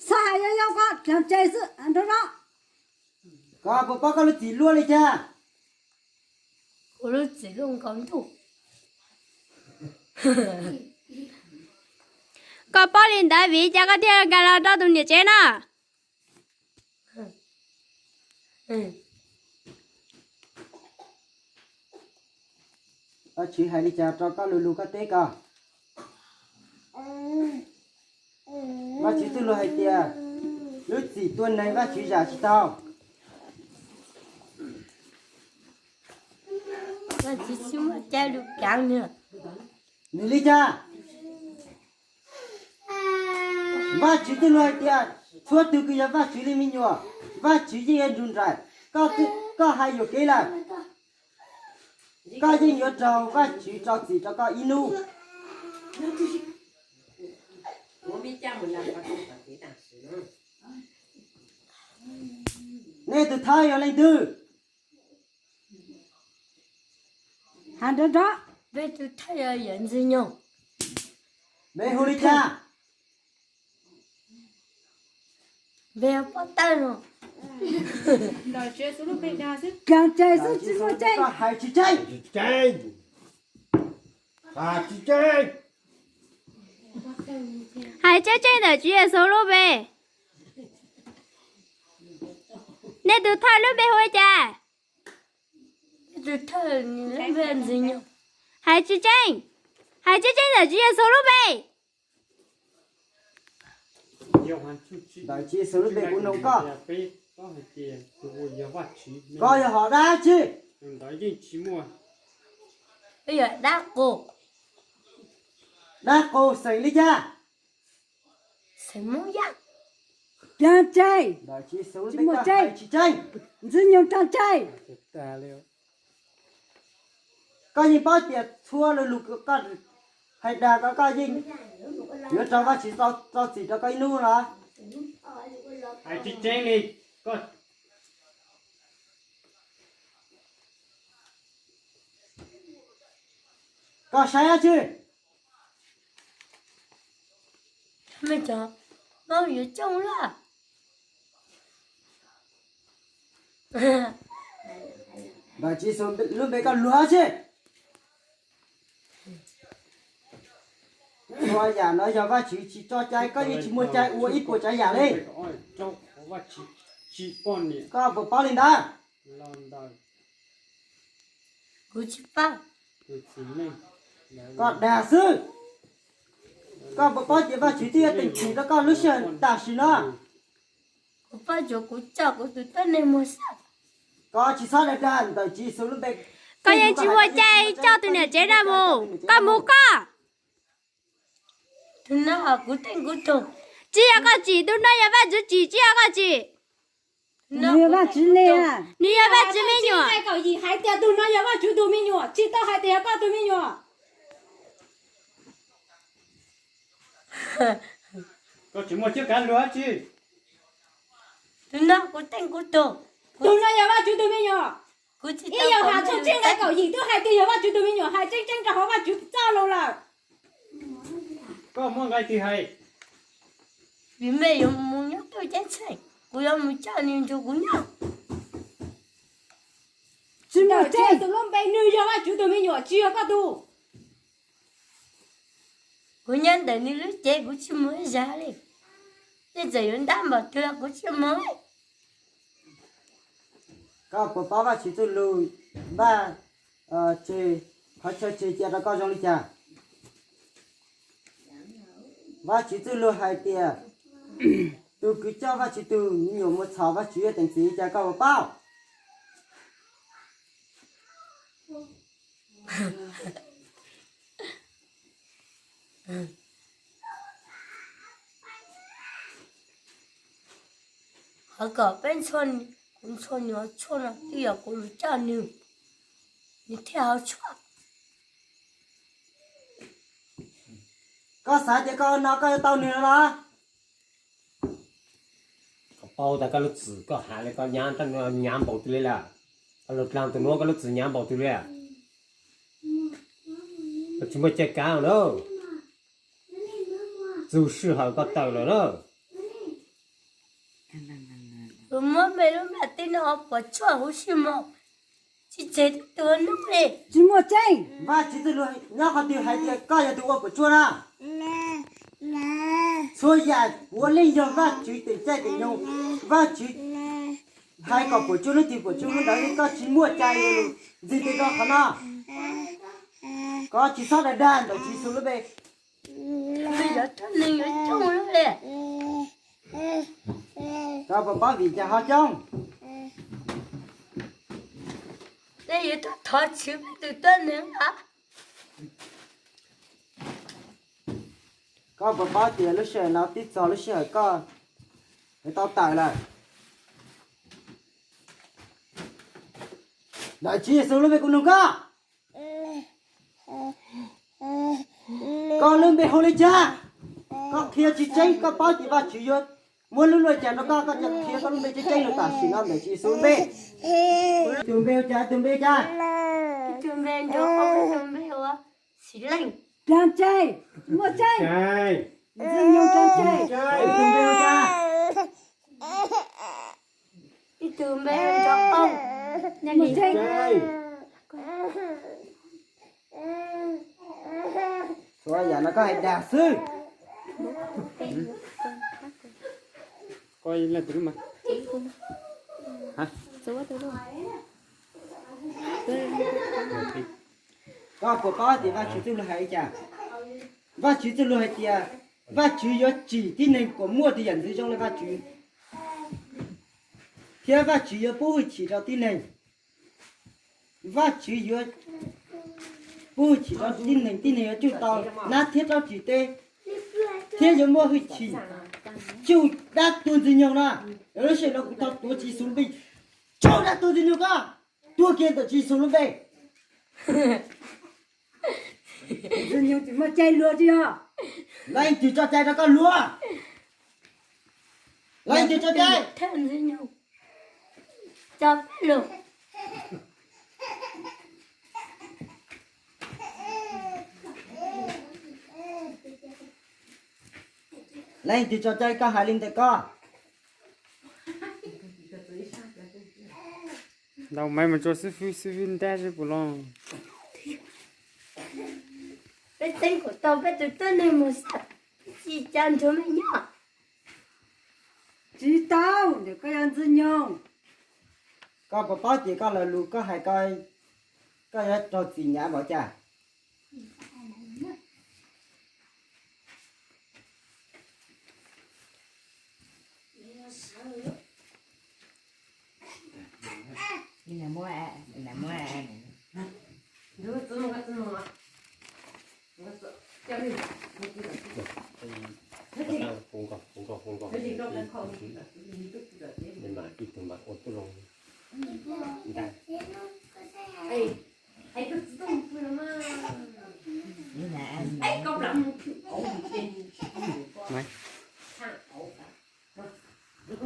Txhob hais yau yau ko, tsev xwb nrov nrov. Koj puas paub koj lub txim luaj li cas? Kuv lub txim luaj nkaus ntuj. Koj paub li ntawd vim li cas koj thiaj nkag los rau tus niam tsev no? Vajtswv hais li cas rau koj lug lug koj teb ko. Vajtswv txuj lug hais tias lub txim tua neeg Vajtswv zam tsis tau. Nws li cas? Vajtswv txuj lug hais tias txhua tug kws yog Vajtswv li me nyuam, Vajtswv yeej yuav nrug nraim. Koj hais yuam kev lawm, koj yeej yuav raug Vajtswv rau txim rau koj ib nub. Nej tus thawj yog leej twg? Has nrov nrov. Peb tus thawj yog Ntxwg Nyoog. Npe hu li cas? Npe hu Pob Tawj no. Hais tseeb tseeb ntawm Tswv Yexus lub npe. Nej tus thawj lub npe hu li cas? Hais tseeb tseeb, hais tseeb tseeb ntawm Tswv Yexus lub npe. Ntawm Tswv Yexus lub npe kuv noog koj, koj yog hom dab tsi? Dab qus. Dab qus xeem li cas? Ntxwg Nyoog tso tseg. Koj yeej paub tias txhua lug lug koj hais dag ko koj yeej yuav raug Vajtswv rau txim rau koj ib nub los? Koj saib dab tsi? Ntawm Tswv Yexus lub npe koj luag dab tsi? Txhua yam no yog Vajtswv tsis tso cai koj yeej tsis muaj cai ua ib puas tsav yam li. Koj puas paub li ntawd? Koj dag xwb. Koj puas paub tias Vajtswv twb yuav teem txim rau koj lub sij hawm tam sim no? Koj tsis txhob dag dag ntawm Tswv Yexus lub npe. Koj yeej tsis muaj cai coj tus niam tsev no mus, koj mus koj. Tsis yog koj tsim, tus no yog Vajtswv tsim, tsis yog koj tsim. Nws yog Vajtswv li, nws yog Vajtswv me nyuam. Hais tias tus no yog Vajtswv tus me nyuam, tsis tau hais tias yog koj tus me nyuam. Koj tsis muaj cuab kav luag dab tsi? Tus no yog Vajtswv tus me nyuam. Ib yam li Txheej nqe kaum yim twb hais tias yog Vajtswv tus me nyuam, hais tseeb tseeb rau hauv Vajtswv txoj lus lawm. Koj muaj nqe twg hais? Vim mej yuav mus nyob tuaj ceeb tsheej, kuv yuav mus coj nws nrug kuv nyob. Tsis muaj cai, tus lub npe nws yog Vajtswv tus me nyuam, tsis yog koj tug. Kuv nyob ntawm nws lub cev kuv tsis mus ib zag li. Nej txawm yuav ntab npaum twg los kuv tsis mus li. Koj puas paub Vajtswv txuj lug npaj tseg qhov chaw tseg cia rau koj zoo li cas? Vajtswv txuj lug hais tias tus kws coj Vajtswv tug me nyuam mus txhom Vajtswv yuav teem txim li cas, koj puas paub? Qhov kom peb ntxhua, kuv ntxhua nws hauv tshuaj no twb yog kuv mus coj nws, nws thiaj hauv tshuaj. Koj xav tias koj no koj yuav tau nws no los? Koj paub tas koj lub txim koj has li koj nyav, nyav npaum twg li lawm? Koj lug dlaag tus nuav koj lub txim nyav npaum twg li? Koj tsis muaj cai kav na. Txug sij hawm koj tawm lawm na. Kuv muab me lub nplaj teb no ua puas tsuaj huv si mog, tsis tseg twb tuag nub li. Tsis muaj tseeb. Vaj Tswv txoj lus nyob qhov twg hais tias koj yog tus ua puas tsuaj na? Txhua yam puav leej yog Vaj Tswv tes caij tes nyoog. Vaj Tswv hais kom puas tsuaj hnub twg puas tsuaj hnub ntawd, koj tsis muaj cai ntxiv tes rau qhov no. Koj tsis txhob dag dag ntawm Tswv Yexus lub npe. Koj puas paub vim cas ho coob? Nej yuav tau thov Tswv peb tus tuab neeg na. Koj puas paub tias lub sij hawm no twb txog lub sij hawm koj yuav tau tawm lawm? Ntawm Tswv Yexus lub npe kuv nug koj, koj lub npe hu li cas? Koj qhia tsis tseeb, koj paub tias Vaj Tswv yuav muab lub luaj cas rau koj, koj cia qhia koj lub npe tseeb tseeb lus tam sim no ntawm Tswv Yexus lub npe. Tus npe hu cas? Tus npe hu cas? Tus npe nrov, tus npe hu Xis Leej. Dag tseeb, muaj tseeb. Ntxwg Nyoog dag tseeb. Tus npe hu cas? Ib tug npe hu Nrov Qauj. Muaj tseeb. Txhua yam no koj hais dag xwb. Koj puas paub tias Vaj Tswv txoj lus hais li cas? Vaj Tswv txoj lus hais tias Vaj Tswv yuav tsim tib neeg kom muaj tus yam ntxwv zoo li Vaj Tswv, thiab Vaj Tswv yuav pub hwj chim rau tib neeg. Vaj Tswv yuav pub hwj chim rau tib neeg, tib neeg yuav tsum tau nab thiab rau tsim teb, thiab yuav muaj hwj chim tsuj dab tuag Ntxwg Nyoog na. Lub sij hawm no kuv thov tuav Tswv Yexus lub npe, tsuj dab tuag Ntxwg Nyoog koj tuag kiag ntawm Tswv Yexus lub npe. Ntxwg Nyoog tsis muaj cai luag tsis yog? Leej twg tso cai rau koj luag? Leej twg tso cai? Leej twg tso cai koj hais li ntawd koj? Ntau maiv mus tso xib fwb, xib fwb ntab seb puas los. Peb teeb kom tau peb tus tuab neeg mus xwb, tsis cas nrog mej nyob. Tsis tau, ntawm koj yog Ntxwg Nyoog. Koj puas paub tias koj lo lus koj hais, koj yuav raug txim hnyav npaum cas?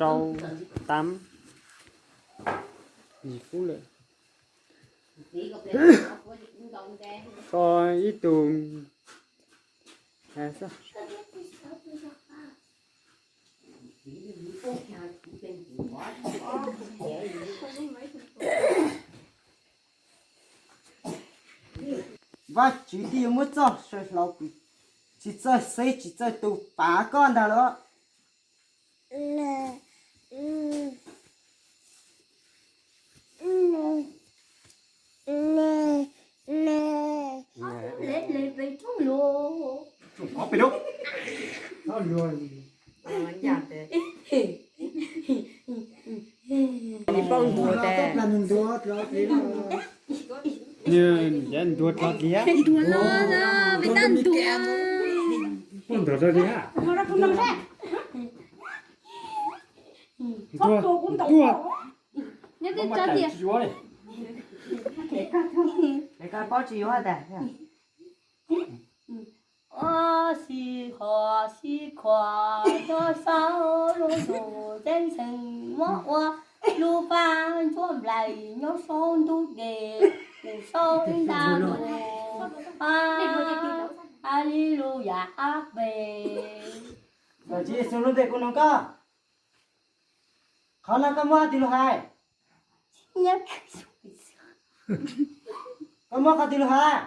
Rau, tam, yim fub lawm. Kho ib tug. Vaj Tswv twb yuav muab txoj saw hlau, tsis txawj xeb tsis txawj tu pav koj ntag los. Nws ntuag tso tiag. Ntuag no, peb tab ntuag. Poj ntuag rau tiag. Ntuag, ntuag. Nyob twb tso tiag. Koj paub tsis yuav tas. Ob sij ho sij khuam nyob saum lub ntuj ceeb tsheej, muab ua lub pab ntsuab nplaim nyob saum ntuj dej, kuv saum nta lus pab. Haleluya, Amen. Ntawm Tswv Yexus lub npe kuv nug koj. Qhov no koj muab qhov twg lug hais? Koj muab qhov twg lug hais?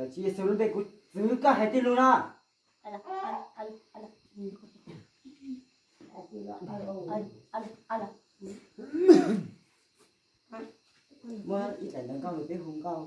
Tsis Yexus lub npe kuv txwv koj hais tej lug no. Muab ib daim ntawv nkauj rau peb hu nkauj.